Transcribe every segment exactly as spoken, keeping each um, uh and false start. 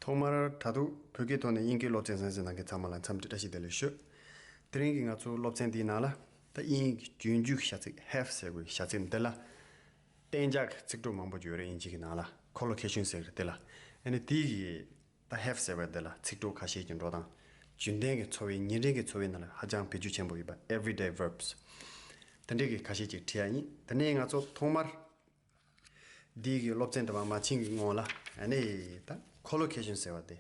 ཐོག་མར་ད་དུང་བོད་སྐད་ཐོག་ནས་དབྱིན་སྐད་སློབ་ཚན་གསན་གཟིགས་གནང་མཁན་ཚང་མ་ལ་འཚམས་འདྲི་བཀྲ་ཤིས་བདེ་ལེགས་ཞུ། དེ་རིང་གི་ང་ཚོའི་སློབ་ཚན་འདིའི་ནང་ལ་ད་དབྱིན་ཡིག་གི་རྒྱུན་རྒྱུད་ཀྱི་བྱ་ཚིག་have ཟེར་བའི་བྱ་ཚིག་འདི་ལ་གཏན་འཇགས་ཀྱི་ཚིག་གྲོགས་མང་པོ་ཡོད་རེད། དབྱིན་ཇི་གི་ནང་ལ་collocation ཟེར་གི་དེ་ལ། ཨ་ནི་དེ་གི་ད་have ཟེར་བ་འདི་ལ་ཚིག་གྲོགས་ཁ་ཤས་ཀྱི་འགྲོ་སྟངས། རྒྱུན་ལྡན་གྱི་འཚོ་བའི་ཉིན་རེའི་གི་འཚོ་བའི་ནང་ལ་ཧ་ཅང་བེད་སྤྱོད་ཆེན་པོ་ཡོད་པ་everyday verbs དེ་འདྲའི་གི་ཁ་ཤས་ཅིག་བྲིས་ཡ་ཡིན། དེ་ནས་ང་ཚོ་ཐོག་མར་འདི་གི་སློབ་ཚན་འདི་མ་མ་ཕྱིན་གི་སྔོན་ལ་ཨ་ནི་ད་collocation ཟེར་བ་དེ་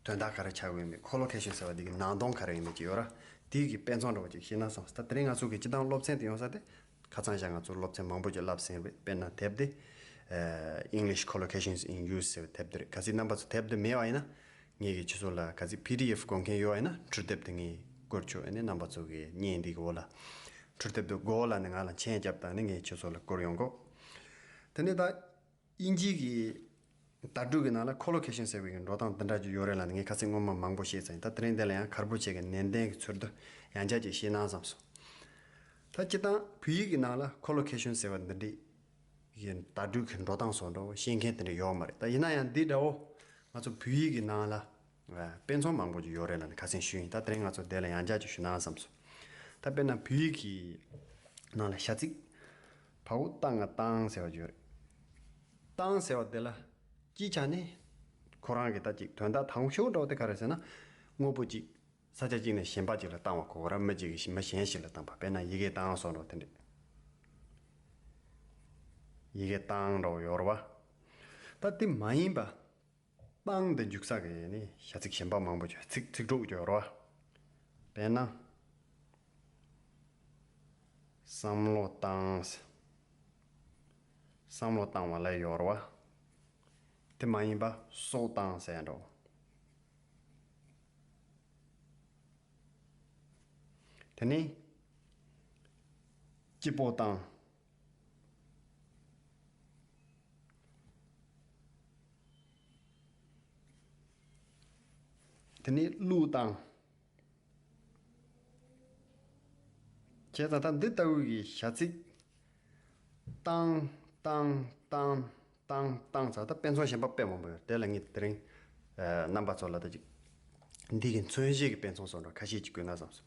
དོན་དག་ག་རེ་ཆགས་ཡོད་མེད། collocation ཟེར་བ་འདི་གི་ནང་དོན་ག་རེ་ཡོད་མེད་ཅིག་ཡོད་ར། དེ་གི་དཔེ་མཚོན་འདྲ་བོ་ཅིག་བཤད་ན་བསམ། ད་དེ་རིང་ང་ཚོ་གི་སྤྱི་བཏང་སློབ་ཚན་དེ་ཡོང་ས་དེ་ཁ་སང་ཞག་ང་ཚོ་སློབ་ཚན་མང་པོ་ཅིག་བསླབས་ཟིན་རེད། དཔེར་ན་དེབ་དེ་English Collocations in Use ཟེར་བའི་དེབ་དེ་རེད། གལ་སྲིད་རྣམ་པ་ཚོ་དེབ་དེ་མེད་པ་ཡིན་ན། ངེད་ཀྱིས་ཁྱེད་ཚོ་ལ་ག་ཚིག་པི་ཌི་ཨེཕ་དགོས་མཁན་ཡོད་པ་ཡིན་ན་འཕྲུལ་དེབ་དེ་ངས་བསྐུར་ཆོག་ཨ་ནི་རྣམ་པ་ཚོ་གི་བརྙན་འདི་གི་འོག་ལ་འཕྲུལ་དེབ་དེ་མགོ་ལ་ནི་ང་ལ་མཆན་རྒྱབ་དང་ནི་ངས་ཁྱེད་ཚོ་ལ་བསྐུར་ཡོང་གོ། དེ་ནས་ད་དབྱིན་ཇི་གི་བརྡ་སྤྲོད་ཀྱི་ནང་ལ་collocation ཟེར་བའི་འགྲོ་སྟངས་འདི་འདྲ་ཅིག་ཡོད་རེད་ལབ་ནས་ངས་ཁ་སང་སྔོན་མ་མང་པོ་བཤད་ཚར་ཡིན། ད་དེ་རིང་འདི་ལ་ཡང་གལ་པོ་ཆེ་གི་ནན་ཏན་གྱི་ཚུལ་དུ་ཡང་བསྐྱར་ཅིག་བཤད་ན་བསམ་སོང་། ད་སྤྱི་བཏང་བོད་ཡིག་གི་ནང་ལ་collocation ཟེར་བ་འདི་འདྲའི་ཡི་བརྡ་སྤྲོད་ཀྱི་འགྲོ་སྟངས་སོགས་འདྲ་བོ་ཤེས་མཁན་དེ་འདྲ་ཡོད་མ་རེད། ད་ཡིན་ན་ཡང་འདི་འདྲ་བོ་ང་ཚོ་བོད་ཡིག་གི་ནང་ལ་ཨ་དཔེ་མཚོན་མང་པོ་ཅིག་ཡོད་རེད་ལབ་ནས་ཁ་སང་ཞུས་ཡིན། ད་དེ་རིང་ང་ཚོ་དེ་ལ་ཡང་བསྐྱར་ཅིག་ཞུ་ན་བསམ་སོང་། ད་དཔེར་ན་བོད་ཡིག་གི་ནང་ལ་བྱ་ཚིག་བའོ་བཏང་ང་བཏང་ཟེར་བ་ཅིག་ཡོད་རེད། བཏང་ཟེར་བ་དེ་ལ་སྤྱིའི་ཆ་ནས་ཁོ་རང་གི་ད་ཅིག་དོན་དག་དང་ཤོས་འདྲ་བོ་དེ་ག་རེ་ཟེར་ན། དངོས་པོ་ཅིག་ས་ཆ་གཅིག་ནས་གཞན་པ་གཅིག་ལ་བཏང་བ་གོ་གི་ར། མི་གཅིག་གིས་མི་གཞན་ཞིག་ལ་བཏང་བ། དཔེར་ན་ཡི་གེ་བཏང་སོགས་འདྲ་དེ་འདྲས། ཡི་གེ་བཏང་འདྲ་བོ་ཡོད་རེད་བ། ད་དེ་མ་ཡིན་པ། བཏང་དེ་འཇུག་ས་གི་ནི་བྱ་ཚིག་གཞན་པ་མང་པོ་ཡོད། ཚིག་ཚིག་གྲོགས་ཡོད་རེད་བ། དཔེར་ན། བསམ་བློ་བཏང་། བསམ་བློ་བཏང་བ་ལ་ཡོད་རེད་བ། དེ་མ་ཡིན་པ་སོ་བཏང་ཟེར་འགྲོ། དེ་ནས་སྐྱིད་པོ་བཏང་། དེ་ནས་གླུ་བཏང་། བྱས་ཙང་ད་འདི་ལྟ་བུའི་གི་བྱ་ཚིག་བཏང་བཏང་བཏང་བཏང་བཏང་ཙང་ད་དཔེ་མཚོན་གཞན་པ་དཔེ་མང་པོ་ཡོད། དེ་ལ་ངས་དེ་རིང་ཨ་རྣམ་པ་ཚོ་ལ་ད་ཅིག་འདི་གི་མཚོན་བྱེད་ཀྱི་དཔེ་མཚོན་སོགས་འདྲ་ཁ་ཤས་ཅིག་བཀོད་ན་བསམ་སོང་།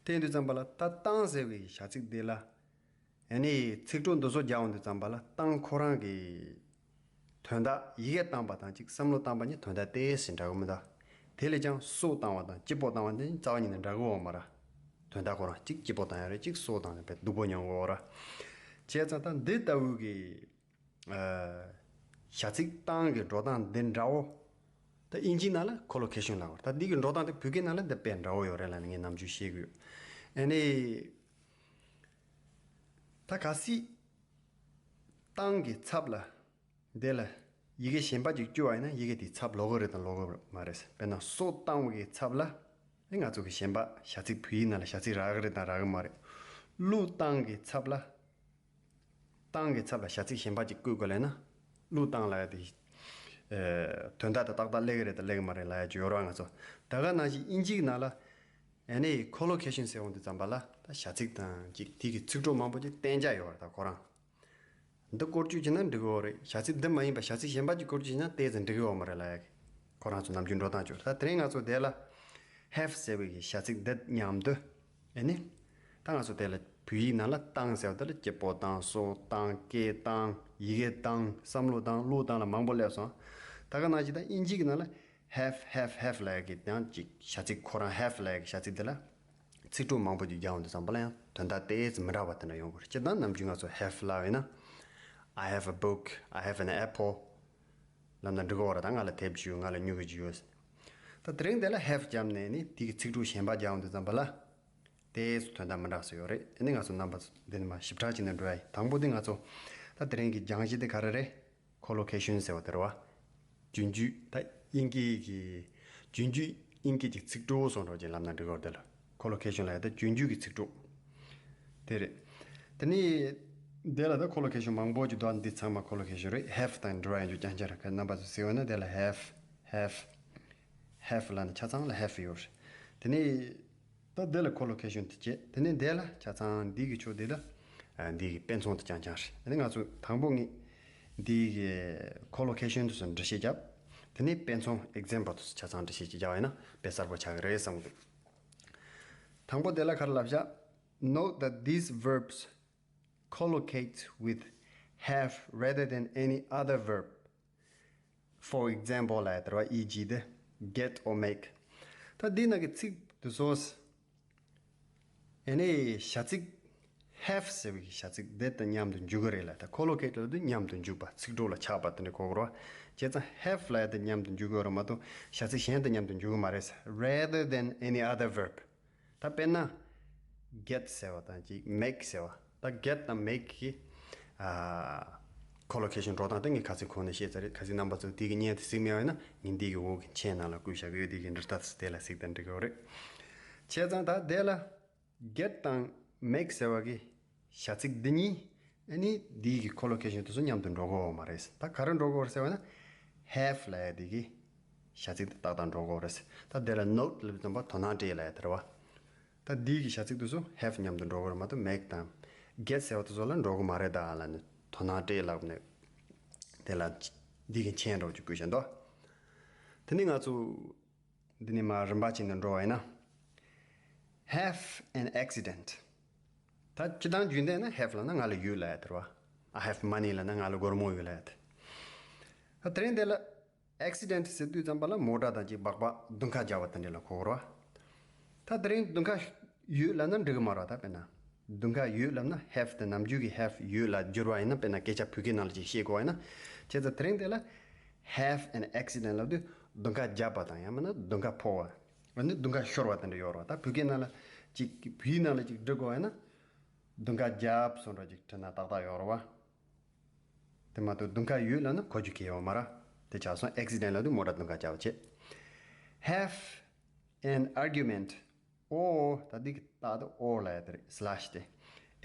དེ་ཡིན་དུས་ཙམ་པ་ལ་ད་བཏང་ཟེར་བའི་བྱ་ཚིག་འདི་ལ་ཨ་ནི་ཚིག་གྲོགས་འདི་ཚོ་རྒྱག་འོང་དུས་ཙམ་པ་ལ་བཏང་ཁོ་རང་གི་དོན་དག་ཡི་གེ་བཏང་བ་དང་གཅིག་བསམ་བློ་བཏང་བ་གཉིས་དོན་དག་ཏོག་ཙམ་འདྲ་གི་མི་འདུག་དེ་ལས་ཀྱང་སོ་བཏང་བ་དང་སྐྱིད་པོ་བཏང་བ་འདི་རྩ་བ་ཉིད་ནས་འདྲ་གི་ཡོད་མ་རེད། དོན་དག་ཁོ་རང་གཅིག་སྐྱིད་པོ་བཏང་ཡ་རེད། གཅིག་སོ་བཏང་ཡ་རེད། སྡུག་པོ་མྱོང་གི་ཡོད་རེད། བྱས་ཙང་ད་འདི་ལྟ་བུ་གི་ཨ་བྱ་ཚིག་བཏང་གི་འགྲོ་སྟངས་འདི་འདྲ་བོ་ད་དབྱིན་ཇིའི་ནང་ལ་collocation ལབ་པ་རེད། ད་འདི་གི་འགྲོ་སྟངས་དེ་བོད་སྐད་ནང་ལ་འདི་དཔེ་འདྲ་བོ་ཡོད་རེད་ལབ་ནས་ངས་ནམ་རྒྱུན་བཤད་གི་ཡོད། ཨ་ནི་ད་གལ་སྲིད་བཏང་གི་ཚབ་ལ་དེ་ལ་ཡི་གེ་གཞན་པ་ཅིག་བཅུག་པ་ཡིན་ན་ཡི་གེ་དེའི་ཚབ་ལོག་གི་རེད་དང་ལོག་གི་མ་རེད། དཔེར་ན་སོ་བཏང་བའི་ཚབ་ལ་ཨེ་ང་ཚོ་གི་གཞན་པ་བྱ་ཚིག་བོད་ཡིག་ནང་ལ་བྱ་ཚིག་རག་གི་རེད་དང་རག་གི་མ་རེད། གླུ་བཏང་གི་ཚབ་ལ། བཏང་གི་ཚབ་ལ་བྱ་ཚིག་གཞན་པ་ཅིག་བཀོད་དགོས་ལབ་ན། གླུ་བཏང་ལབ་ཡ་དེ། ཨེ་དོན་དག་དེ་ཏག་ཏག་སླེབས་ཀྱི་རེད་དང་སླེབས་ཀྱི་མ་རེད་ལབ་ཡ་ཅིག་ཡོད་རེད་བ། ང་ཚོ་ད་ག་ནང་བཞིན་དབྱིན་ཇིའི་ནང་ལ་ཨ་ནི་collocation ཟེར་འོང་དུས་ཙམ་པ་ལ་ད་བྱ་ཚིག་དང་ཅིག་དེ་གི་ཚིག་གྲོགས་མང་པོ་ཅིག་གཏན་འཇགས་ཡོད་རེད། ད་ཁོ་རང་འདི་བཀོལ་སྤྱོད་བྱས་ན་འགྲིག་གི་ཡོད་རེད། བྱ་ཚིག་འདི་མ་ཡིན་པ་བྱ་ཚིག་གཞན་པ་ཅིག་བཀོལ་སྤྱོད་བྱས་ན་ཏོག་ཙམ་འགྲིག་གི་ཡོད་མ་རེད་ལབ་ཡ་གི་ཁོ་རང་ཚོ་ནམ་རྒྱུན་འགྲོ་སྟངས་ཅིག་ཡོད་རེད། ད་དེ་རིང་ང་ཚོ་དེ་ལ་have ཟེར་བའི་གི་བྱ་ཚིག་འདི་མཉམ་དུ། ཨེ་ནི། ད་ང་ཚོ་དེ་ལ་བོད་ཡིག་ནང་ལ་བཏང་ཟེར་བ་དེ་ལ་སྐྱིད་པོ་བཏང་། སོ་བཏང་། སྐད་བཏང་། ཡི་གེ་བཏང་། བསམ་བློ་བཏང་། གླུ་བཏང་ལ་མང་པོ་སླེབས་སོང་། ད་ག་ནང་བཞིན་ད་དབྱིན་ཇི་གི་ནང་ལ་have have have ལབ་ཡ་གི་ཡང་ཅིག་བྱ་ཚིག་ཁོ་རང་have ལབ་ཡ་གི་བྱ་ཚིག་དེ་ལ་ཚིག་གྲོགས་མང་པོ་ཅིག་རྒྱག་འོང་དུས་ཙམ་པ་ལ་ཡང་དོན་དག་ཏོག་ཙམ་མི་འདྲ་བ་དེ་འདྲ་ཡོང་གི་རེད། སྤྱིར་བཏང་ནམ་རྒྱུན་ང་ཚོ་have ལབ་ཡིན་ན། I have a book. I have an apple. ལབ་ན་འགྲིག་གི་ཡོད་རེད། ད་ང་ལ་དེབ་ཅིག་ཡོད། ང་ལ་སྨྱུ་གུ་ཅིག་ཡོད། ད་དེ་རིང་དེ་ལ་have བརྒྱབ་ནས་ནི་དེ་གི་ཚིག་གྲོགས་གཞན་པ་རྒྱག་འོང་དུས་ཙམ་པ་ལ། དེ་དོན་དག་མི་འདྲ་སུ་ཡོད་རེད། ཨ་ནི་ང་ཚོ་རྣམ་པ་འདི་ནི་མ་ཞིབ་ཕྲ་བྱས་ནས་འགྲོ་ཡ་ཡིན། དང་པོ་དེ་ང་ཚོ་ད་དེ་རིང་གི་སྦྱང་གཞི་དེ་ག་རེ་རེད། Collocation ཟེར་བ་དེ་རེད་བ། རྒྱུན་རྒྱུད་ད་དབྱིན་སྐད་ཀྱི་རྒྱུན་རྒྱུད་དབྱིན་སྐད་ཀྱི་ཚིག་གྲོགས་སོགས་འདྲ་ཅིག་ལབ་ན་འགྲིག་གི་རེད། དེ་ལ་Collocation ལབ་ཡ་ད་རྒྱུན་རྒྱུད་ཀྱི་ཚིག་གྲོགས་དེ་རེད། དེ་ནི་དེ་ལ་ད་Collocation མང་པོ་ཅིག་འདུག་འདི་ཚང་མ་Collocation རེད། Have དང་འབྲེལ་བ་ཡོད་རྒྱུ་རྐྱང་རྐྱང་རེད། ཁ་རྣམ་པ་ཚོ་གཟིགས་པ་ན་དེ་ལ་have have have ལབ་ན་ཆ་ཚང་ལ་have ཡོད་རེད། དེ་ནི། ད་འདི་ལ་Collocation དེ་བྱས། དེ་ནས་འདི་ལ་ཆ་ཚང་འདི་གི་ཕྱོགས་འདི་ལ་ཨ་འདི་གི་དཔེ་མཚོན་དེ་རྐྱང་རྐྱང་རེད། དེ་ནས་ང་ཚོ་དང་པོ་ངས་འདི་གི་Collocation དེ་ཚོ་འགྲེལ་བཤད་བརྒྱབ། དེ་ནས་དཔེ་མཚོན་example དུ་ཆ་ཚང་འགྲེལ་བཤད་ཅིག་རྒྱག་པ་ཡིན་ན་དཔེ་གསར་པོ་ཆགས་ཀྱི་རེད་བསམ་གི་འདུག་དང་པོ་དེ་ལ་ག་རེ་ལབ་བཞག Note that these verbs collocate with have rather than any other verb. For example ལ་ཡ་དེར་བ་eg དེ་get or make. ད་འདི་ནང་གི་ཚིག་དེ་ཚོ། ཨེ་ནས་བྱ་ཚིག have ཟེར་བའི་བྱ་ཚིག་འདི་དང་མཉམ་དུ་འཇུག་གི་རེད་ལ། ད་collocate ལབ་དུས་མཉམ་དུ་འཇུག་པ། ཚིག་གྲོགས་ལ་ཆགས་པ་དེ་འདྲ་གོ་དགོས་རེད་བ། བྱས་ཙང་have ལབ་ཡ་དེ་མཉམ་དུ་འཇུག་གི་ཡོད་རེད་མ་གཏོགས་བྱ་ཚིག་གཞན་དང་མཉམ་དུ་འཇུག་གི་མ་རེད། Rather than any other verb. ད་དཔེར་ན་get ཟེར་བ་དང་ཅིག་make ཟེར་བ། ད་get དང་make གི་ཨ་collocation འགྲོ་སྟངས་དེ་ངས་ཁ་སང་གོང་ནས་བཤད་ཚར་རེད། གལ་སྲིད་རྣམ་པ་ཚོ་དེ་གི་བརྙན་དེ་གཟིགས་མེད་པ་ཡིན་ན་ངས་འདི་གི་འོག་གི་མཆན་ནང་ལ་བཀོད་བཞག་གི་ཡོད། དེ་གི་འབྲི་སྟངས་དེ་ལ་གཟིགས་དང་འགྲིག་གི་ཡོད་རེད། བྱས་ཙང་ད་དེ་ལ་get དང་make ཟེར་བ་གི་བྱ་ཚིག་འདི་གཉིས་ཨ་ནི་འདི་གི་collocation དེ་ཚོ་མཉམ་དུ་འགྲོ་གི་ཡོད་མ་རེད། ད་ག་རེ་འགྲོ་གི་ཡོད་རེད་ཟེར་བ་ན་have ལབ་ཡ་འདི་གི་བྱ་ཚིག་དེ་ཏག་ཏག་འགྲོ་གི་ཡོད་རེད། ད་དེ་ལ་note ལབ་དུས་ཙམ་པ་དོ་སྣང་སྤྲད་ལབ་ཡ་དེ་རེད་བ། ད་འདི་གི་བྱ་ཚིག་དེ་ཚོ་have མཉམ་དུ་འགྲོ་གི་རེད་མ་གཏོགས་make དང་get ཟེར་བ་དེ་ཚོ་ལ་འགྲོ་གི་མ་རེད་ད་ལབ་ནས་དོ་སྣང་སྤྲད་ལབ་ནས་དེ་ལ་འདི་གི་མཆན་འདྲ་བོ་ཅིག་བཀོད་བཞག་འདུག་དེ་ནས་ང་ཚོ་འདི་ནས་མར་རིམ་པ་བྱས་ནས་འགྲོ་བ་ཡིན་ན། Have an accident. ད་སྤྱིར་བཏང་རྒྱུན་ལྡན་ན་have ལབ་ན་ང་ལ་ཡོད་ལབ་ཡ་དེ་རེད་བ། I have money ལབ་ན་ང་ལ་སྒོར་མོ་ཡོད་ལབ་ཡ་དེ། ད་དེ་རིང་འདི་ལ་accident ཟེར་དུས་ཙམ་པ་ལ་མོ་ཊ་དང་ཅིག་སྦག་སྦག་རྡུང་ཁ་རྒྱག་པ་དེ་འདྲ་ལ་གོ་དགོས་རེད་བ། ད་དེ་རིང་རྡུང་ཁ་ཡོད་ལབ་ན་འགྲིག་གི་མ་རེད་བ། ད་དཔེར་ན་རྡུང་ཁ་ཡོད་ལབ་ན་have དེ་ནམ་རྒྱུན་གྱི་have ཡོད་ལ་བསྒྱུར་བ་ཡིན་ན། དཔེར་ན་སྐད་ཆ་བོད་སྐད་ནང་ལ་ཅིག་བཤད་དགོས་པ་ཡིན་ན། བྱས་ཙང་དེ་རིང་འདི་ལ་have an accident ལབ་དུས་རྡུང་ཁ་བརྒྱབ་པ་དང་ཡང་མིན་ན་རྡུང་ཁ་ཕོག་པ། འོ་ནི་རྡུང་ཁ་ཤོར་བ་དེ་འདྲ་ཡོད་རེད་བ། ད་བོད་སྐད་ནང་ལ་ཅིག་བོད་ཡིག་ནང་ལ་ཅིག་འབྲི་དགོས་པ་ཡིན་ན་རྡུང་ཁ་བརྒྱབ་སོང་འདྲ་ཅིག་བྲིས་ན་ཏག་ཏག་ཡོད་རེད་བ། དེ་མ་གཏོགས་རྡུང་ཁ་ཡོད་ལབ་ན་གོ་རྒྱུ་གལ་ཡོད་མ་རེད། དེ་ཆགས་སོང་། accident ལབ་དུས་མོ་ཊ་རྡུང་ཁ་བརྒྱབ་པ་བྱས། Have an argument or ད་འདི་གི་རྟགས་དེ་or ལབ་ཡ་དེ་རེད། slash དེ།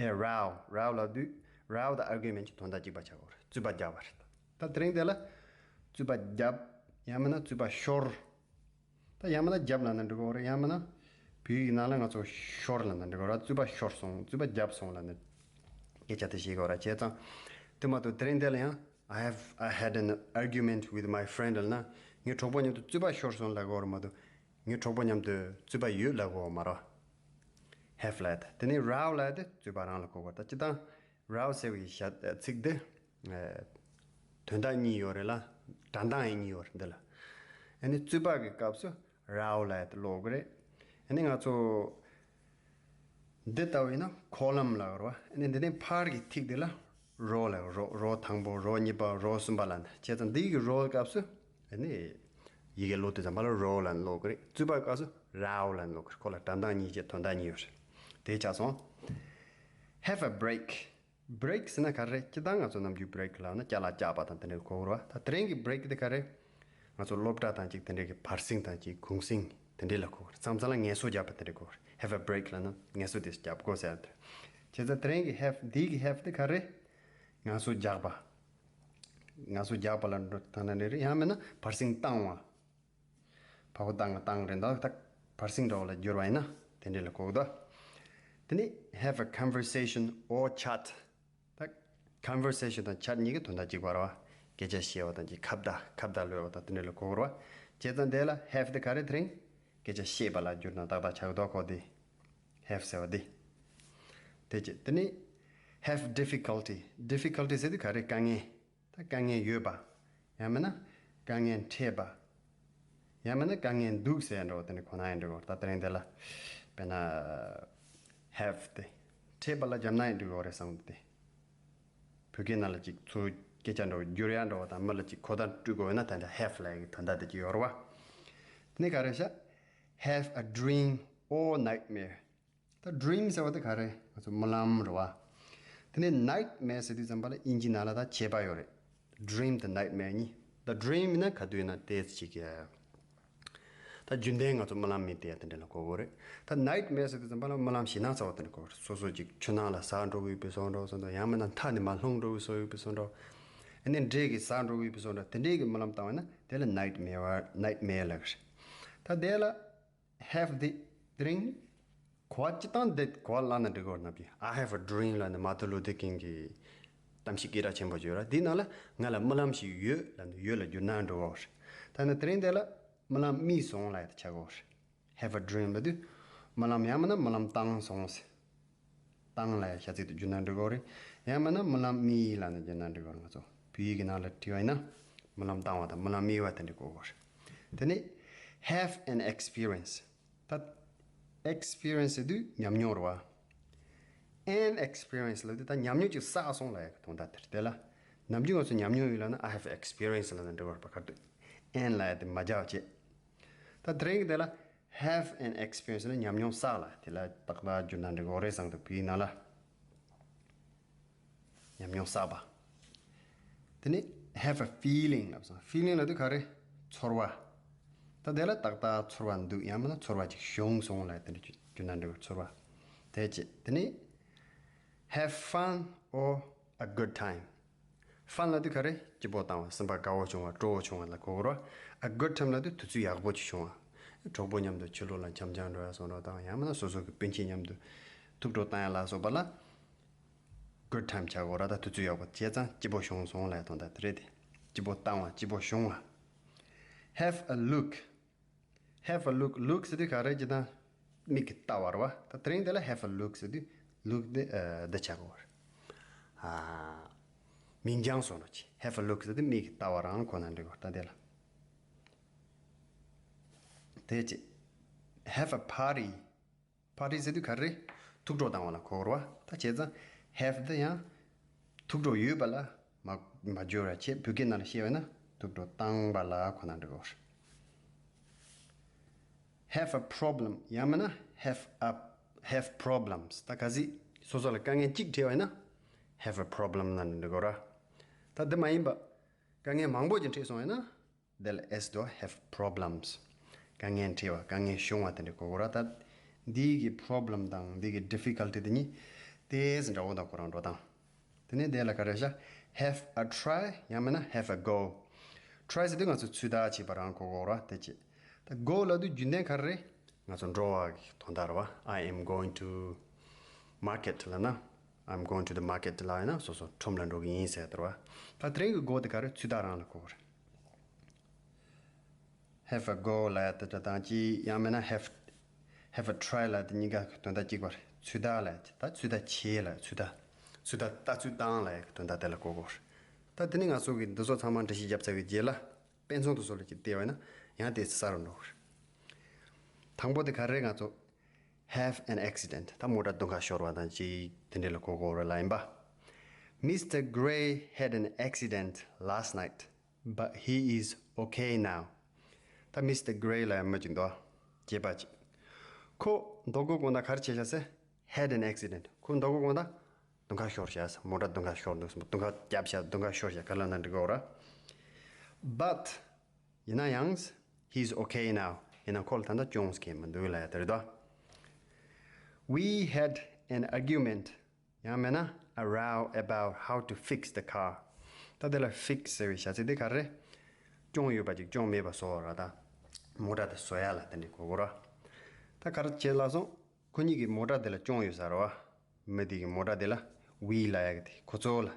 a row, row ལབ་དུས་row དང་argument གྱི་དོན་དག་གཅིག་པ་ཆགས་ཡོད་རེད། རྩོད་པ་བརྒྱབ་པ་རེད། ད་དེ་རིང་དེ་ལ་རྩོད་པ་བརྒྱབ། ཡང་མིན་ན་རྩོད་པ་ཤོར། ད་ཡང་མིན་ན་བརྒྱབ་ལབ་ན་འགྲིག་གི་རེད། ཡང་མིན་ན་བོད་ཡིག་ནང་ལ་ང་ཚོ་ཤོར་ལབ་ན་འགྲིག་གི་རེད། རྩོད་པ་ཤོར་སོང་། རྩོད་པ་བརྒྱབ་སོང་ལབ་ན་སྐད་ཆ་དེ་བཤད་ཀྱི་ཡོད་རེད། བྱས་ཙང་དེ་མ་གཏོགས་དེ་རིང་དེ་ལ་ཡང་I have, I had an argument with my friend ལབ་ན་ངའི་གྲོགས་པོ་མཉམ་དུ་རྩོད་པ་ཤོར་སོང་ལབ་དགོས་རེད་མ་གཏོགས་ངའི་གྲོགས་པོ་མཉམ་དུ་རྩོད་པ་ཡོད་ལབ་དགོས་མ་རེད། have ལབ་ཡ་དེ། དེ་ནས་row ལབ་ཡ་དེ་རྩོད་པ་རང་ལ་གོ་དགོས་རེད། ད་སྤྱིར་བཏང་row ཟེར་བའི་བྱ་ཚིག་འདི་ཨ་དོན་དག་གཉིས་ཡོད་རེད་ལ། སྒྲ་གདངས་ཡང་གཉིས་ཡོད་རེད་འདི་ལ། ཨ་ནི་རྩོད་པ་གི་སྐབས་སུ་row ལབ་ཡ་དེ་ཀློག་གི་རེད། ཨ་ནི་ང་ཚོ་འདི་ལྟ་བུ་ཡིན་ན་column ལབ་ཀྱི་རེད་བ། ཨ་ནི་འདི་ནས་ཕར་གྱི་ཐིག་འདི་ལ་row ལབ་ཀྱི། row, row དང་པོ། row གཉིས་པ། row གསུམ་པ་ལབ་ནས། བྱས་ཙང་འདི་གི་row སྐབས་སུ་ཨ་ནི་ཡི་གེ་ཀློག་དུས་ཙམ་པ་ལ་row ལབ་ནས་ཀློག་གི་རེད། རྩོད་པ་སྐབས་སུ་row ལབ་ནས་ཀློག་གི་རེད། ཁོ་ལ་སྒྲ་གདངས་གཉིས་བྱས་དོན་དག་གཉིས་ཡོད་རེད། དེ་ཆགས་སོང་། Have a break. break ཟེར་ན་ག་རེ། སྤྱིར་བཏང་ང་ཚོ་ནམ་རྒྱུན་break ལབ་ན་ཅ་ལག་བཀྱག་པ་དང་དེ་འདྲ་གོ་གི་རེད་བ། ད་དེ་རིང་གི་break དེ་ག་རེ། ང་ཚོ་སློབ་གྲྭ་དང་ཅིག་དེ་འདྲ་གི་བར་གསེང་དང་ཅིག་གུང་གསེང་དེ་འདྲ་ལ་གོ་གི་རེད། མཚམས་མཚམས་ལ་ངལ་གསོ་རྒྱག་པ་དེ་འདྲ་གོ་གི་རེད། have a break ལབ་ན་ངལ་གསོ་དེ་རྒྱབ་དགོས་ཟེར་ཏེ། བྱས་ཙང་དེ་རིང་གི་have འདི་གི་have དེ་ག་རེ། ངལ་གསོ་རྒྱག་པ། ངལ་གསོ་རྒྱག་པ་ལ་འགྲོ་སྟངས་ནི་རེད། ཡང་མིན་ན་བར་གསེང་བཏང་བ། ཕ་བོ་བཏང་བ་བཏང་རེད་འདུག་ད་བར་གསེང་འདྲ་བོ་ལ་བསྒྱུར་བ་ཡིན་ན་དེ་འདྲ་ལ་གོ་གི་འདུག་དེ་ནས་have a conversation or chat. ད་conversation དང་chat གཉིས་ཀྱི་དོན་དག་གཅིག་པ་རེད་བ། སྐད་ཆ་བཤད་པ་དང་ཅིག་ཁ་བརྡ་ཁ་བརྡ་གློད་པ་དང་དེ་འདྲ་ལ་གོ་གི་རེད་བ། བྱས་ཙང་དེ་ལ་have དེ་ག་རེ། དེ་རིང་སྐད་ཆ་བཤད་པ་ལ་བསྒྱུར་ན་ཏག་ཏག་ཆགས་ཀྱི་འདུག་ཁོ་དེ་have ཟེར་བ་དེ། དེ་བྱས་དེ་ནས་have difficulty. difficulty ཟེར་དུས་ག་རེ། དཀའ་ངལ། ད་དཀའ་ངལ་ཡོད་པ། ཡང་མིན་ན་དཀའ་ངལ་འཕྲད་པ། ཡང་མིན་ན་དཀའ་ངལ་འདུག་ཟེར་འདྲ་བོ་དེ་འདྲ་གོ་ན་ཡང་འགྲིག་གི་རེད། ད་དེ་རིང་དེ་ལ་དཔེར་ན་have དེ་འཕྲད་པ་ལ་སྦྱར་ན་ཡང་འགྲིག་གི་རེད་བསམ་གི་འདུག་སྟེ། བོད་སྐད་ནང་ལ་ཅིག་ཚུར་སྐད་ཆ་འདྲ་བོ་བསྒྱུར་ཡ་འདྲ་བོ་དང་མི་ལ་ཅིག་གོ་བརྡ་སྤྲོད་དགོས་ན་ད་ལྟ་have ལབ་ཡ་གི་དོན་དག་དེ་ཅིག་ཡོད་རེད་བ། དེ་ནས་ག་རེ་ཤག have a dream or nightmare. ད་dream ཟེར་བ་དེ་ག་རེ། ང་ཚོ་རྨི་ལམ་རེད་བ། དེ་ནས་nightmare ཟེར་དུས་ཙམ་པ་ལ་དབྱིན་ཇི་ནང་ལ་ད་ཁྱད་པར་ཡོད་རེད། dream དང་nightmare གཉིས། ད་dream ཡིན་ན་ག་དུས་ཡིན་ན་ཏོག་ཙམ་ཅིག་ད་རྒྱུན་ལྡན་ང་ཚོ་རྨི་ལམ་མི་དེ་ཡ་དེ་འདྲ་ལ་གོ་དགོས་རེད། ད་nightmare ཟེར་དུས་ཙམ་པ་ལ་རྨི་ལམ་ཞེད་སྣང་ཚ་བ་དེ་འདྲ་གོ་དགོས་རེད། སོ་སོ་ཅིག་ཆུ་ནང་ལ་ཟགས་འགྲོ་གི་ཡོད་པའི་བཟོ་འདྲ་བོ་ཙམ་དང་། ཡང་མིན་ན་མཐའ་ནས་མར་ལྷུང་འགྲོ་གི་བཟོ་ཡོད་པའི་བཟོ་འདྲ་བོ། ཨ་ནི་འདྲེ་གིས་ཟ་འགྲོ་གི་ཡོད་པའི་བཟོ་འདྲ་དེ་འདྲའི་གི་རྨི་ལམ་བཏང་བ་ན་དེ་ལ་nightmare nightmare ལབ་ཀྱི་རེད། ད་དེ་ལ་have དེ་དེ་རིང་གོ་བ་སྤྱིར་བཏང་འདི་གོ་བ་བླངས་ན་འགྲིག་གི་རེད། ནམ་རྒྱུན་I have a dream ལབ་ནས་Martin Luther King གི་ གཏམ་བཤད་སྐད་གྲགས་ཆེན་པོ་ཡོད་ར། དེའི་ནང་ལ་ང་ལ་རྨི་ལམ་ཞིག་ཡོད་ལབ་ནས་ཡོད་ལ་བསྒྱུར་ན་འགྲིག་གོ་རེད། ད་ནི་དེ་རིང་དེ་ལ་རྨི་ལམ་རྨིས་སོང་ལབ་ཡ་དེ་ཆགས་གོ་རེད། Have a dream ལབ་དུས་རྨི་ལམ་ཡང་མིན་ན་རྨི་ལམ་བཏང་སོང་ཟེར། བཏང་ལབ་ཡ་བྱ་ཚིག་ཏུ་བསྒྱུར་ན་འགྲིག་གོ་རེད། ཡང་མིན་ན་རྨི་ལམ་རྨིས་ལབ་ནས་བསྒྱུར་ན་འགྲིག་གོ་རེད། ང་ཚོ་བོད་ཡིག་གི་ནང་ལ་བྲིས་པ་ཡིན་ན་རྨི་ལམ་བཏང་བ་དང་རྨི་ལམ་རྨིས་པ་དེ་འདྲ་གོ་གོ་རེད། དེ་ནས་have an experience། ད་experience ཟེར་དུས་ཉམས་མྱོང་རེད་བ། An experience ལབ་དུས་ད་ཉམས་མྱོང་ཅིག་བསགས་སོང་ལབ་ཡ་གི་དོན་དག་དེ་རེད། དེ་ལ་ནམ་རྒྱུན་ང་ཚོ་ཉམས་མྱོང་ཡོད་ལབ་ན་I have experience ལབ་ན་འགྲིག་གོ་རེད་པ། ག་རེ་འདུག An ལབ་ཡ་དེ་མ་རྒྱག་བྱེད། ད་དེ་རིང་གི་དེ་ལ་have an experience ལ་ཉམས་མྱོང་བསགས་ལ་དེ་ལ་ཏག་ཏག་བསྒྱུར་ན་འགྲིག་གོ་རེད་བསམ་འདུག་བོད་ཡིག་ནང་ལ། ཉམས་མྱོང་བསགས་པ། དེ་ནས་have a feeling ལབ་སོང་། Feeling ལབ་དུས་ག་རེ། ཚོར་བ། ད་དེ་ལ་ཏག་ཏག་ཚོར་བ་འདུག་ཡང་མིན་ན་ཚོར་བ་ཅིག་བྱུང་སོང་ལབ་དེ་འདྲ་བསྒྱུར་ན་འགྲིག་གོ་ཚོར་བ། དེ་བྱེད། དེ་ནས་have fun or a good time། Fun ལབ་དུས་ག་རེ། སྐྱིད་པོ་བཏང་བ། སེམས་པ་དགའ་བོ་བྱུང་བ། སྤྲོ་བོ་བྱུང་བ་ལ་གོ་གོ་ར། A good time ལབ་དུས་དུས་ཚོད་ཡག་པོ་ཅིག་བྱུང་བ། གྲོགས་པོ་མཉམ་དུ་ཕྱི་ལོགས་ལ་འཆམ་འཆམ་འགྲོ་ཡ་སོགས་འགྲོ་དང་ཡང་མིན་ན་སོ་སོ་གི་སྤུན་མཆེད་མཉམ་དུ་ཐུག་འཕྲད་བཏང་ཡ་ལ་སོགས་པ་ལ་good time བྱ་གོ་ར། ད་དུས་ཚོད་ཡག་པོ་བྱས་ཙང་སྐྱིད་པོ་བྱུང་སོང་ལབ་ཡ་དོན་དག་དེ་རེད་དེ། སྐྱིད་པོ་བཏང་བ། སྐྱིད་པོ་བྱུང་བ། Have a look། Have a look. Look ཟེར་དུས་ག་རེ་ཇི་ལྟར་མིག་གིས་ལྟ་བ་རེད་བ། ད་དེ་རིང་དེ་ལ་have a look ཟེར་དུས་look དེ་ཨ་འདི་ཆགས་གོ་རེད། ཨ་མིག་རྒྱང་སོགས་ནོ་ཅི། Have a look ཟེར་དུས་མིག་གིས་ལྟ་བ་རང་ཁོ་ན་འགྲིག་གོ་ད་དེ་ལ། དེ་ཅི། Have a party. Party ཟེར་དུས་ག་རེ། ཐུག་འཕྲད་བཏང་བ་ལ་གོ་གོ་རེད་བ། ད་བྱས་ཙང་have དེ་ཡང་ཐུག་འཕྲད་ཡོད་པ་ལ་མ་མ་བརྗོད་ར་བྱས། བོད་སྐད་ནང་ལ་བཤད་པ་ན་ཐུག་འཕྲད་བཏང་བ་ལ་ཁོ་ན་འགྲིག་གོ་རེད། Have a problem ཡང་མིན་ན་have a have problems། ད་གལ་སྲིད་སོ་སོ་ལ་དཀའ་ངལ་གཅིག་འཕྲད་པ་ཡིན་ན་have a problem ལབ་ན་འགྲིག་གོ་ར། ད་འདི་མ་ཡིན་པ་དཀའ་ངལ་མང་པོ་ཅིག་འཕྲད་སོང་ཡིན་ན། དེ་ལ་S དུ་have problems། དཀའ་ངལ་འཕྲད་པ། དཀའ་ངལ་བྱུང་བ་དེ་འདྲ་གོ་གོ་ར། ད་འདི་གི་problem དང་འདི་གི་difficulty དེ་གཉིས་ཏོག་ཙམ་འདྲ་བོ་དང་ཁོ་རང་འགྲོ་སྟངས། དེ་ནས་དེ་ལ་ག་རེ་བྱ། Have a try ཡང་མིན་ན་have a go། Try ཟེར་དུས་ང་ཚོ་ཚོད་ལྟ་བྱེད་པ་རང་གོ་གོ་ར། དེ་བྱེད། ད་go ལབ་དུས་རྒྱུན་ལྡན་ག་རེ་རེད། ང་ཚོ་འགྲོ་བ་གི་དོན་དག་རེད་བ། I am going to market ལབ་ན། I'm going to the market ལབ་ཡིན་ན་སོ་སོ་ཁྲོམ་ལ་འགྲོ་གི་ཡིན་ཟེར་དེ་རེད་བ། ད་དེ་རིང་གི་go དེ་ག་རེ། ཚོད་ལྟ་རང་ལ་གོ་གོ་རེད། Have a go ལབ་ཡ་དེ་འདྲ་དང་གཅིག་ཡང་མིན་ན་have have a try ལབ་ཡ་དེ་གཉིས་ཀ་གི་དོན་དག་གཅིག་པ་རེད། ཚོད་ལྟ་ལབ་ཡ་དེ་ད་ཚོད་ལྟ་བྱེད་ལབ་ཡ། ཚོད་ལྟ་ཚོད་ལྟ་ལྟ་ཚུལ་བཏང་ལབ་ཡ་གི་དོན་དག་དེ་ལ་གོ་དགོས་རེད། ད་དེ་ནི་ང་ཚོ་གི་འདི་ཚོ་ཚང་མ་འགྲེལ་བཤད་བརྒྱབ་ཚར་བའི་རྗེས་ལ་དཔེ་མཚོན་དེ་ཚོ་ལ་ཅིག་བལྟས་པ་ཡིན་ན་ཡང་དེ་གསལ་རུ་འགྲོ་གི་རེད། དང་པོ་དེ་ག་རེ། ང་ཚོ་have an accident ད་མོ་ཊ་རྡུལ་ཁ་ཤོར་བ་དང་ཅིག་དེ་འདྲ་ལ་གོ་དགོས་རེད་ལབ་ཡིན་པ། Mister Gray had an accident last night, but he is okay now. ད་Mister Gray ལབ་ཡ་མི་ཅིག་འདུག་བྱེད་པ་ཅིག་ཁོ་མདོ་དགོང་དག་ག་རེ་བྱས་ཤག་ཟེར། Had an accident ཁོ་མདོ་དགོང་དག་རྡུལ་ཁ་ཤོར་ཤག་མོ་ཊ་རྡུལ་ཁ་ཤོར་འདུག་རྡུལ་ཁ་བརྒྱབ་ཤག་རྡུལ་ཁ་ཤོར་ཤག་ག་ལབ་ན་འགྲིག་གོ་ར། But ཡིན་ན་ཡང་he's okay now ཡིན་ན་ཁོ་ལ་ད་ལྟ་གྱོང་ཟེར་མཁན་མི་འདུག་ལབ་ཡ་དེ་རེད་དོ། We had an argument ཡང་མིན་ན་a row about how to fix the car. ད་དེ་ལ་fix ཟེར་བའི་བྱ་ཚིག་དེ་ག་རེ། གྱོང་ཡོད་པ་ཅིག་གྱོང་མེད་པ་བཟོ་བ་ར། ད་མོ་ཊ་དེ་བཟོ་ཡ་ལ་དེ་འདྲ་གོ་གོ་ར། ད་ག་རེ་བྱས་ལབ་སོང་། ཁོ་གཉིས་ཀྱི་མོ་ཊ་དེ་ལ་གྱོང་ཡོད་ས་རེད་བ། མི་དེ་གི་མོ་ཊ་དེ་ལ་we ལབ་ཡ་གི་དེ་ཁོ་ཚོ་ལ།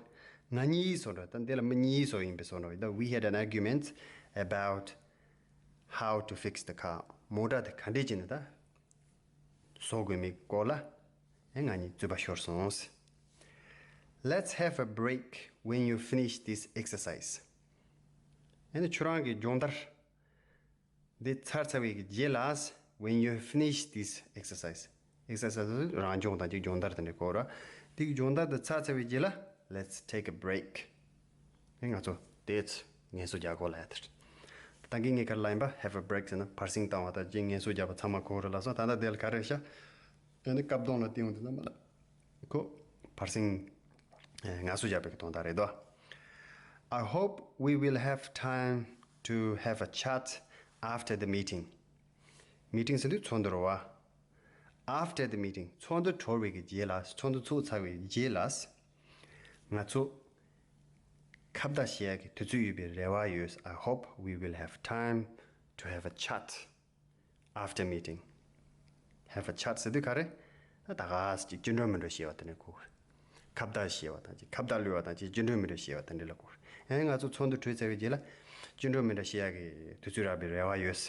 ང་གཉིས་བཟོ་འདྲ། ད་འདི་ལ་མི་གཉིས་བཟོ་ཡིན་པའི་བཟོ་འདྲ། ད་we had an argument about how to fix the car མོ་ཊ་དེ་ག་འདྲས་བྱས་ནས་ད་བཟོ་དགོས་མིན་སྐོར་ལ་ཨེ་ང་གཉིས་རྩོད་པ་ཤོར་སོང་། Let's have a break when you finish this exercise. ཨེ་ནི་ཁྱོད་རང་གི་སྦྱོང་བརྡར་འདི་ཚར་ཚར་བའི་རྗེས་ལ། When you finish this exercise. Exercise རང་སྦྱོང་དང་ཅིག་སྦྱོང་བརྡར་དེ་འདྲ་གོ་ར། དེ་གི་སྦྱོང་བརྡར་དེ་ཚར་ཚར་བའི་རྗེས་ལ། Let's take a break. ཨེ་ང་ཚོ་དེ་ཚོ་ངལ་གསོ་རྒྱག་གོ་ལབ་ཡ་དེ་རེད། ད་གིན་ངས་ག་རེ་ལབ་ཡིན་པ། Have a break ཟེར་ན་བར་གསེང་བཏང་བ་དང་ཅིག་ངལ་གསོ་རྒྱག་པ་ཚང་མ་གོ་རེད་ལབ་སོང་། ད་ལྟ་དེ་ལ་ག་རེ་ཤག་ཨེ་ནི་སྐབས་སྟོང་ལ་བསྟན་འོང་དུས་ཙམ་པ་ལ་ཁོ་བར་གསེང་ངལ་གསོ་རྒྱག་པའི་དོན་དག་རེད་དོ། I hope we will have time to have a chat after the meeting. Meeting ཟེར་དུས་ཚོགས་འདུ་རེད་བ། After the meeting ཚོགས་འདུ་གྲོལ་བའི་གི་རྗེས་ལ། ཚོགས་འདུ་ཚོགས་ཚར་བའི་རྗེས་ལ་ང་ཚོ་ཁ་བརྡ་བྱེད་ཡ་གི་དུས་ཚོད་ཡོད་པའི་རེ་བ་ཡོད། I hope we will have time to have a chat after meeting. Have a chat ཟེར་དུས་ག་རེ། ད་ད་ག་ཅིག་ཅི་འགྲོ་མི་འགྲོ་བཤད་པ་དེ་ནས་གོ། ཁ་བརྡ་བྱས་པ་དང་ཅིག་ཁ་བརྡ་གློད་པ་དང་ཅིག་སྐྱིད་འགྲོ་མི་འགྲོ་བཤད་པ་དེ་འདྲ་ལ་གོ། ཨེ་ང་ཚོ་ཚོགས་འདུ་གྲོལ་ཚར་བའི་རྗེས་ལ་སྐྱིད་འགྲོ་མི་འགྲོ་བཤད་ཡག་གི་དུས་ཚོད་རག་པའི་རེ་བ་ཡོད།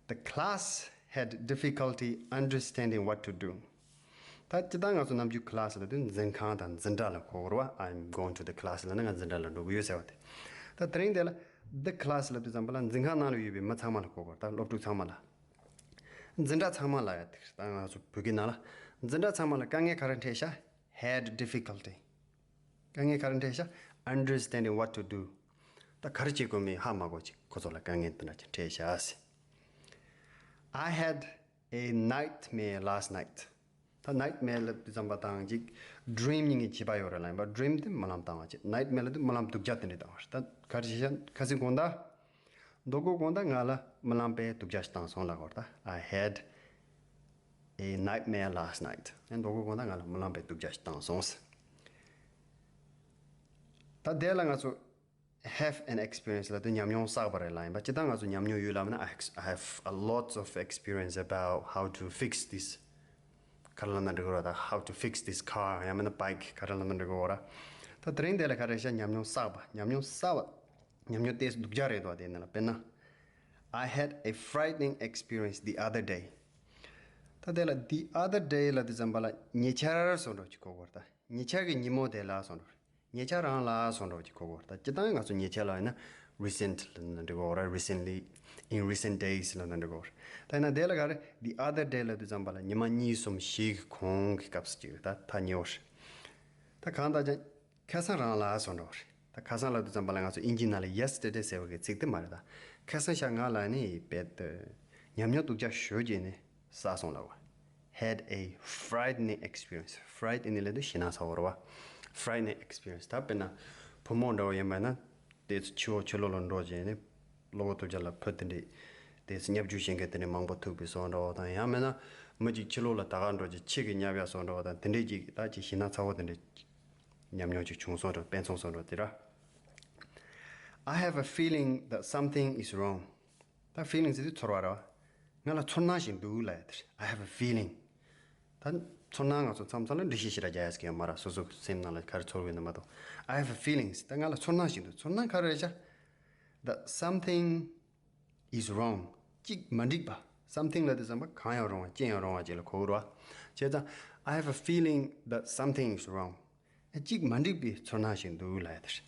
The class had difficulty understanding what to do. ད་སྤྱིར་བཏང་ང་ཚོ་ནམ་རྒྱུན་class ལབ་དུས་འཛིན་ཁང་དང་འཛིན་གྲྭ་ལ་གོ་དགོས་རེད་བ། I'm going to the class ལབ་ན་ང་འཛིན་གྲྭ་ལ་འགྲོ་གི་ཡོད་ཟེར་བ་དེ། ད་དེ་རིང་དེ་ལ་the class ལབ་དུས་ཙམ་པ་ལ་འཛིན་ཁང་ནང་ལ་ཡོད་པའི་མི་ཚང་མ་ལ་གོ་དགོས་རེད། ད་སློབ་ཕྲུག་ཚང་མ་ལ། འཛིན་གྲྭ་ཚང་མ་ལ་ཡ་དེ་ད་ང་ཚོ་བོད་སྐད་ནང་ལ་འཛིན་གྲྭ་ཚང་མ་ལ་དཀའ་ངལ་ག་རེ་འཕྲད་ཤག had difficulty. དཀའ་ངལ་ག་རེ་འཕྲད་ཤག understanding what to do. ད་ག་རེ་བྱེད་དགོས་མིན་ཧ་མ་གོ་ཅིག་ཁོ་ཚོ་ལ་དཀའ་ངལ་དེ་འདྲ་ཅིག་འཕྲད་ཤག་ཟེར། I had a nightmare last night. ད་nightmare ལབ་དུས་ཙམ་པ་དང་ཅིག་dream གཉིས་ཀྱི་ཁྱད་པར་ཡོད་རེད་ལ། ཡིན་པ་dream དེ་རྨི་ལམ་བཏང་བ་ཅིག nightmare ལབ་དུས་རྨི་ལམ་སྡུག་ཅག་དེ་འདྲ་བཏང་བ་རེད། ད་ག་རེ་བྱས་ཤག་ཁ་སང་དགོང་དག་མདོ་དགོང་དག་ང་ལ་རྨི་ལམ་དཔེ་སྡུག་ཅག་ཞིག་བཏང་སོང་ལབ་དགོས་རེད། ད་I had a nightmare last night. ཨེ་མདོ་དགོང་དག་ང་ལ་རྨི་ལམ་དཔེ་སྡུག་ཅག་ཞིག་བཏང་སོང་ཟེར། ད་དེ་ལ་ང་ཚོ་have an experience ལབ་དུས་ཉམས་མྱོང་བསགས་པ་རེད་ལ། ཡིན་པ་སྤྱིར་བཏང་ང་ཚོ་ཉམས་མྱོང་ཡོད་ལབ་ན། I ex- I have a lots of experience about how to fix this. ག་རེ་ལབ་ན་འགྲིག་གི་རེད། ད་how to fix this car ཡང་མིན་ན་bike ག་རེ་ལབ་ན་འགྲིག་གི་རེད། ད་དེ་རིང་དེ་ལ་ག་རེ་བྱས་ཤག་ཉམས་མྱོང་བསགས་པ། ཉམས་མྱོང་བསགས་པ། ཉམས་མྱོང་དེ་སྡུག་ཅག་རེད་དོ། དེ་ནི་ལ་དཔེར་ན། I had a frightening experience the other day. ད་དེ་ལ་the other day ལབ་དུས་ཙམ་པ་ལ་ཉེ་ཆར་བཟོ་འདྲ་ཅིག་གོ་དགོས་རེད། ད་ཉེ་ཆར་གྱི་ཉིན་མོ་དེ་ལ་བཟོ་འདྲ། ཉེ་ཆར་རང་ལ་བཟོ་འདྲ་ཅིག་གོ་དགོས་རེད། ད་སྤྱིར་བཏང་ང་ཚོ་ཉེ་ཆར་ལ་ཡིན་ན་recent ལབ་ན་འགྲིག་གོ་རེད། Recently, in recent days ལབ་ན་འགྲིག་གོ་རེད། ད་ཡིན་ན་དེ་ལ་ག་རེ་the other day ལབ་དུས་ཙམ་པ་ལ་ཉི་མ་གཉིས་གསུམ་ཞིག་གི་གོང་གི་སྐབས་སུ་ཅིག་རེད། ད་ཐག་ཉེ་བོ་རེད། ད་གང་ལྟར་ཀྱང་ཁ་སང་རང་ལ་བཟོ་འདྲ་བོ་རེད། ད་ཁ་སང་ལབ་དུས་ཙམ་པ་ལ་ང་ཚོ་དབྱིན་ཇི་ནང་ལ་yesterday ཟེར་བ་གི་ཚིག་དེ་མ་རེད། ད་ཁ་སང་ཞག་ང་ལ་ནི་རྦད་དེ་ཉམས་མྱོང་སྡུག་ཅག་ཞེ་པོ་ཅིག་ནི་བསགས་སོང་ལབ་པ། Had a frightening experience. Frightening ལབ་དུས་ཞེད་སྣང་ཚ་བོ་རེད་པ། Frightening experience. ད་དཔེར་ན་བུ་མོ་འདྲ་བོ་ཡིན་པ་ན་དེ་ཚོ་ཕྱི་ལོགས་ཕྱི་ལོགས་ལ་འགྲོ་བྱས་ནི་གློ་བུར་དུ་ཅིག་ལ་བུ་དེ་འདྲས་དེ་ཚོ་བརྙས་བཅོས་བྱེད་མཁན་དེ་འདྲས་མང་པོ་ཐུག་པའི་བཟོ་འདྲ་བོ་དང་། ཡང་མིན་ན་མི་གཅིག་ཕྱི་ལོགས་ལ་ད་ག་འགྲོ་བྱས་ཁྱི་གིས་བརྙས་པའི་བཟོ་འདྲ་བོ་དང་། དེ་འདྲས་ཅིག་ད་ཅིག་ཞེད་སྣང་ཚ་བོ་དེ་འདྲས་ཉམས་མྱོང་ཅིག་བྱུང་སོང་འདྲ། དཔེ་མཚོན་བཟོ་འདྲ་དེ་ར། I have a feeling that something is wrong. ད་feeling ཟེར་དུས་ཚོར་བ་རེད་པ། ང་ལ་ཚོར་སྣང་ཞིག་འདུག་ལབ་ཡ་དེ་རེད། I have a feeling. ད་ཚོར་སྣང་ང་ཚོ་མཚམས་མཚམས་ལ་འགྲེལ་བཤད་ཞེ་དྲག་རྒྱག་ཡ་ཟེར་གྱི་ཡོད་མ་རེད། སོ་སོ་སེམས་ནང་ལ་ག་རེ་ཚོར་གི་ཡོད་ན་མ་གཏོགས། I have a feeling. ད་ང་ལ་ཚོར་སྣང་ཞིག་འདུག་ཚོར་སྣང་ག་རེ་རེད་ཤག That something is wrong. གཅིག་མ་འགྲིག་པ། Something ལབ་དུས་ཙམ་པ་གང་ཡང་རུང་བ་ཅི་ཡང་རུང་བ་ཅིག་ལ་གོ་གི་རེད་པ། བྱས་ཙང་I have a feeling that something is wrong. གཅིག་མ་འགྲིག་པའི་ཚོར་སྣང་ཞིག་འདུག་ལབ་ཡ་དེ་རེད།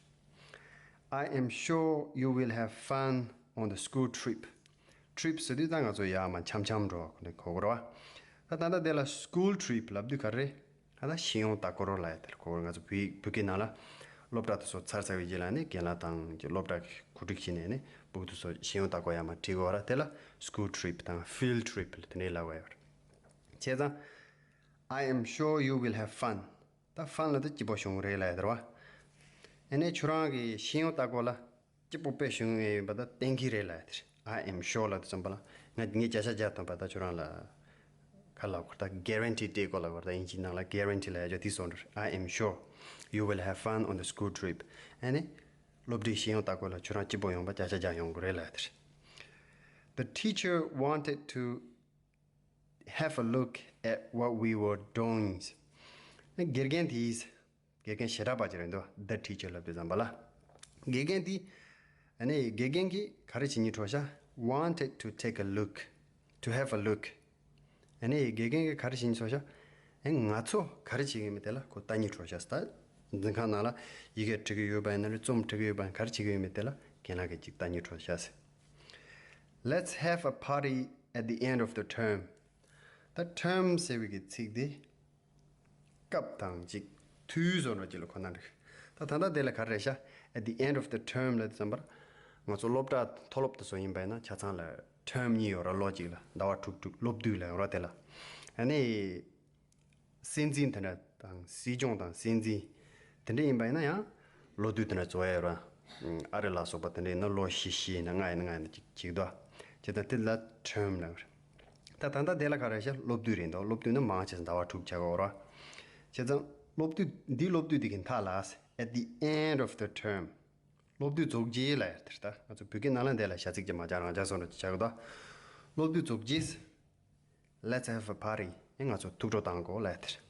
I am sure you will have fun on the school trip. Trip ཟེར་དུས་ད་ང་ཚོ་ཡར་མར་འཆམ་འཆམ་འགྲོ་བ་ཁོ་འདྲ་གོ་གི་རེད་པ། ད་ད་ལྟ་དེ་ལ་school trip ལབ་དུས་ག་རེ་རེད། ད་ལྟ་ཤེས་ཡོན་ལྟ་སྐོར་ལབ་ཡ་དེ་ལ་གོ་གི་རེད། ང་ཚོ་བོད་བོད་སྐད་ནང་ལ་སློབ་གྲྭ་དེ་ཚོ་ཚར་ཚར་བའི་རྗེས་ལ་ནི་རྒན་ལགས་དང་གི་སློབ་གྲྭ་གི་གོ་སྒྲིག་བྱས་ནས་ནི་ཕྲུ་གུ་དེ་ཚོ་ཤེས་ཡོན་ལྟ་སྐོར་ཡར་མར་ཁྲིད་དགོས་རེད། དེ་ལ་school trip དང་field trip ལ་དེ་འདྲས་ལབ་ཡོད་རེད། བྱས་ཙང་I am sure you will have fun. ད་fun ལབ་དུས་སྐྱིད་པོ་བྱུང་རེད་ལབ་ཡ་དེ་རེད་པ། ཨ་ནི་ཁྱོད་རང་གི་ཤེས་ཡོན་ལྟ་སྐོར་ལ་སྐྱིད་པོ་དཔེ་བྱུང་ཡོད་པ་ད་གཏན་འཁེལ་རེད་ལབ་ཡ་དེ་རེད། I am sure ལབ་དུས་ཙམ་པ་ལ་ང་ངས་བརྒྱ་ཆ་བརྒྱ་ཐོན་པ་ད་ཁྱོད་རང་ལ་ག་ལབ་དགོས་རེད། ད་guarantee སྤྲད་དགོས་ལབ་དགོས་རེད། ད་དབྱིན་ཇིའི་ནང་ལ་guarantee ལབ་ཡ་ཅིག་དེ་བཟོ་འདྲ་རེད། I am sure you will have fun on the school trip. ཨ་ནི་སློབ་ཁྲིད་ཤེས་ཡོན་ལྟ་སྐོར་ལ་ཁྱོད་རང་སྐྱིད་པོ་ཡོང་པ་བརྒྱ་ཆ་བརྒྱ་ཡོང་གི་རེད་ལབ་ཡ་དེ་རེད། The teacher wanted to have a look at what we were doing. དགེ་རྒན་དེས། དགེ་རྒན་ཞེ་དྲག་པ་ཅིག་རེད་འདུག the teacher ལབ་དུས་ཙམ་པ་ལ། དགེ་རྒན་དེས། ཨ་ནི་དགེ་རྒན་གྱིས་ག་རེ་བྱེད་སྙིང་བྲོ་ཤག wanted to take a look. To have a look. ཨ་ནི་དགེ་རྒན་གྱིས་ག་རེ་བྱེད་སྙིང་བྲོ་ཤག་ཨེ་ང་ཚོ་ག་རེ་བྱེད་ཀྱི་ཡོད་མེད་དེ་ལ་ཁོ་ལྟ་སྙིང་བྲོ་ཤག་ད་འཛིན་ཁང་ནང་ལ་ཡི་གེ་འབྲི་གི་ཡོད་པ་ཡིན་ན་རེད། རྩོམ་འབྲི་གི་ཡོད་པ་ཡིན་ན། ག་རེ་བྱེད་ཀྱི་ཡོད་མེད་དེ་ལ་རྒན་ལགས་ཀྱིས་ཅིག་ལྟ་སྙིང་བྲོ་ཤག Let's have a party at the end of the term. ད་term ཟེར་བའི་གི་ཚིག་དེ་སྐབས་དང་ཅིག་དུས་བཟོ་འདྲ་ཅིག་ལ་གོ་ན་འགྲིག་ད་ད་ལྟ་དེ་ལ་ག་རེ་རེད་ཤག at the end of the term ལབ་དུས་ཙམ་པར་ང་ཚོ་སློབ་གྲྭ་མཐོ་སློབ་དེ་ཚོ་ཡིན་པ་ཡིན་ན་ཆ་ཚང་ལ་term གཉིས་ཡོད་རེད། ལོ་གཅིག་ལ་ཟླ་བ་དྲུག་དྲུག་སློབ་དུས་ལ་ཡོད་རེད། དེ་ལ་ཨ་ནི། སྲིད་འཛིན་དེ་འདྲ་དང་སྲིད་སྐྱོང་དང་སྲིད་འཛིན་དེ་འདྲ་ཡིན་པ་ཡིན་ན་ཡང་ལོ་དུས་དེ་འདྲ་རྫོགས་ཡ་ཡོད་ར། ཨ་རི་ལ་སོགས་པ་དེ་འདྲ་ཡིན་ན་ལོ་བཞི་བཞི་ཡིན་ན་ལྔ་ཡིན་ན་ལྔ་ཡིན་ན་ཅིག་ཅིག་དོ། བྱས་ཙང་དེ་ལ་term ལབ་རེད། ད་ད་ལྟ་དེ་ལ་ག་རེ་ཤག་སློབ་དུས་རེད་འདུག་སློབ་དུས་ནི་མང་ཆེ་ཟླ་བ་དྲུག་ཆགས་ཀྱི་ཡོད་ར། བྱས་ཙང་སློབ་དུས་འདི་སློབ་དུས་འདི་གི་མཐའ་ལ་at the end of the term སློབ་དུས་རྫོགས་རྗེས་ལ་ཡ་དེ་རེད། ད་ང་ཚོ་བོད་སྐད་ནང་ལ་འདི་ལ་བྱ་ཚིག་ཅིག་མ་ཆགས་རང་ཆགས་སོང་འདྲ་ཅིག་ཆགས་ཀྱི་འདུག་སློབ་དུས་རྫོགས་རྗེས། Let's have a party. ཨེ་ང་ཚོ་ཐུགས་སྤྲོ་བཏང་གོ་ལབ་ཡ་དེ་རེད།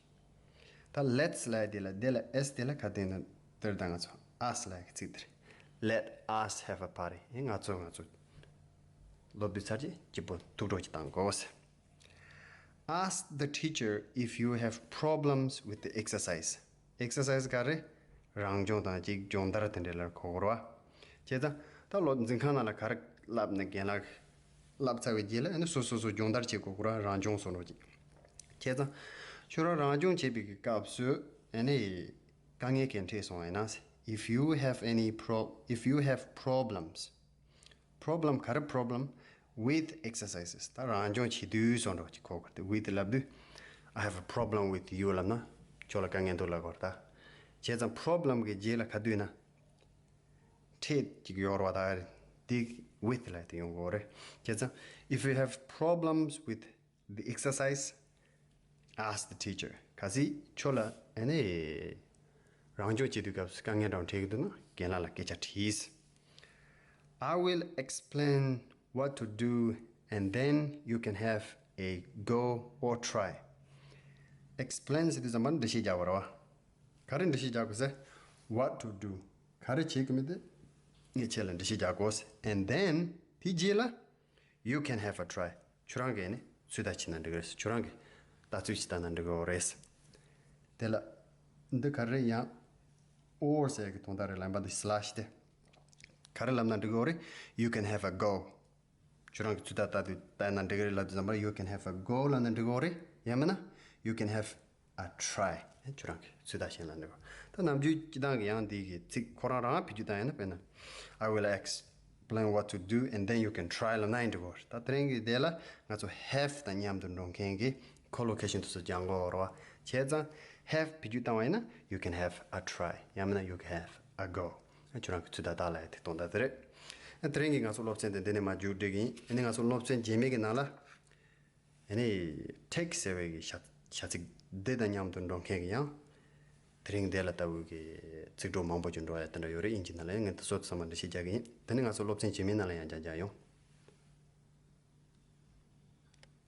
ད་ ད་let's་ལབ་དེ་ལ་དེ་ལ་S་དེ་ལ་ག་དེ་ན་དེར་ད་ང་ཚོ་us་ལབ་ཀྱི་ཚིག་དེ་རེད། Let us have a party. ཨེ་ང་ཚོ་ང་ཚོ་སློབ་དུས་ཚར་གྱི་སྐྱིད་པོ་ཐུག་འགྲོ་ཅིག་བཏང་དགོས། Ask the teacher if you have problems with the exercise. Exercise་ག་རེ། རང་སྦྱོང་དང་ཅིག་སྦྱོང་བརྡར་དེ་འདྲ་ལ་གོ་དགོས་རེད་བ། བྱས་ཙང་ད་ལོ་འཛིན་ཁང་ནང་ལ་ག་རེ་བསླབ་ནས་རྒན་ལགས་བསླབ་ཚར་བའི་རྗེས་ལ་ཨ་ནི་སོ་སོ་སོ་སྦྱོང་བརྡར་བྱེད་དགོས་རེད་བ། རང་སྦྱོང་སོགས་འགྲོ་ཅིག་བྱས་ཙང་ཁྱོད་རང་རང་སྦྱོང་བྱེད་པའི་གི་སྐབས་སུ་ཨ་ནི་དཀའ་ངལ་གང་འཕྲད་སོང་ཡིན་ན། If you have any pro if you have problems, problem་ག་རེ་problem with exercises། ད་རང་སྦྱོང་བྱེད་དུས་སོགས་འགྲོ་ཅིག་གོ་དགོས་རེད། With་ལབ་དུས་I have a problem with you་ལབ་ན་ཁྱོད་ལ་དཀའ་ངལ་འདུག་ལབ་དགོས་རེད་ད། བྱས་ཙང་problem་གི་རྗེས་ལ་ག་དུས་ན་འཕྲད་ཅིག་ཡོད་རེད་བ། ད་དེ་with་ལབ་དེ་ཡོང་དགོས་རེད། བྱས་ཙང་if you have problems with the exercise, ask the teacher. གལ་སྲིད་ཁྱོད་ལ་ཨ་ནི་རང་སྦྱོང་བྱེད་དུས་སྐབས་སུ་དཀའ་ངལ་འདྲ་བོ་འཕྲད་ཀྱི་འདུག་ན་རྒན་ལགས་ལ་སྐད་ཆ་དྲིས། I will explain what to do and then you can have a go or try. Explain་ཟེར་དུས་ཙམ་པ་འགྲེལ་བཤད་རྒྱག་པ་རེད་བ། ག་རེ་འགྲེལ་བཤད་རྒྱག་དགོས་ཟེར། What to do། ག་རེ་བྱེད་དགོས་མིན་དེ་ངས་ཁྱེད་ལ་འགྲེལ་བཤད་རྒྱག་དགོས། And then་དེའི་རྗེས་ལ། You can have a try. ཁྱོད་རང་གིས་ནི་ཚོད་ལྟ་བྱེད་ན་འགྲིག་གི་རེད། ཁྱོད་རང་གིས་ལྟ་ཚོད་ཅིག་བལྟས་ན་འགྲིག་གི་རེད། དེ་ལ་འདི་ག་རེ་ཡང་or་ཟེར་གི་དོན་དག་རེད་ལ། ཡིན་པ་འདི་slash་དེ་ག་རེ་ལབ་ན་འགྲིག་གི་རེད། You can have a go. ཁྱོད་རང་གིས་ཚོད་ལྟ་ལྟ་དུས་བལྟས་ན་འགྲིག་གི་རེད་ལབ་དུས་ཙམ་པར། You can have a go་ལབ་ན་འགྲིག་གི་རེད། ཡང་མིན་ན། You can have a try. ཁྱོད་རང་གིས་ཚོད་ལྟ་བྱེད་ན་འགྲིག་གི་རེད། ད་ནམ་རྒྱུན་སྤྱི་བཏང་གི་ཡང་འདི་གི་ཚིག་ཁོ་རང་རང་བེད་སྤྱོད་བཏང་ཡིན་ན། དཔེར་ན། I will explain what to do and then you can try ལབ་ན་ཡང་འགྲིག་གི་རེད། ད་དེ་རིང་གི་དེ་ལ་ང་ཚོ་have་དང་མཉམ་དུ་འགྲོ་མཁན་གྱི་collocation་དེ་ཚོ་སྦྱང་དགོས་རེད་བ། བྱས་ཙང་have་བེད་སྤྱོད་བཏང་བ་ཡིན་ན། You can have a try. ཡང་མིན་ན། You can have a go. ཁྱོད་རང་གིས་ཚོད་ལྟ་ལྟ་ལབ་ཡ་དེ་དོན་དག་དེ་རེད། དེ་རིང་གི་ང་ཚོ་སློབ་ཚན་དེ་འདི་ནས་མར་མཇུག་སྒྲིལ་གྱི་ཡིན། ཨ་ནི་ང་ཚོ་སློབ་ཚན་རྗེས་མའི་གི་ནང་ལ། ཨ་ནི་take་ཟེར་བའི་གི་བྱ་བྱ་ཚིག་འདི་དང་མཉམ་དུ་འགྲོ་མཁན་གྱི་ཡང་། དེ་རིང་འདི་ལ་ལྟ་བུའི་གི་ཚིག་གྲོགས་མང་པོ་ཅིག་འགྲོ་ཡ་དེ་འདྲ་ཡོད་རེད། དབྱིན་ཇི་ནང་ལ་ཡང་། ངས་དེ་ཚོ་ཚང་མ་འགྲེལ་བཤད་རྒྱག་གི་ཡིན། དེ་ནས་ང་ཚོ་སློབ་ཚན་རྗེས་མའི་ནང་ལ་ཡང་མཇལ་མཇལ་ཡོང་།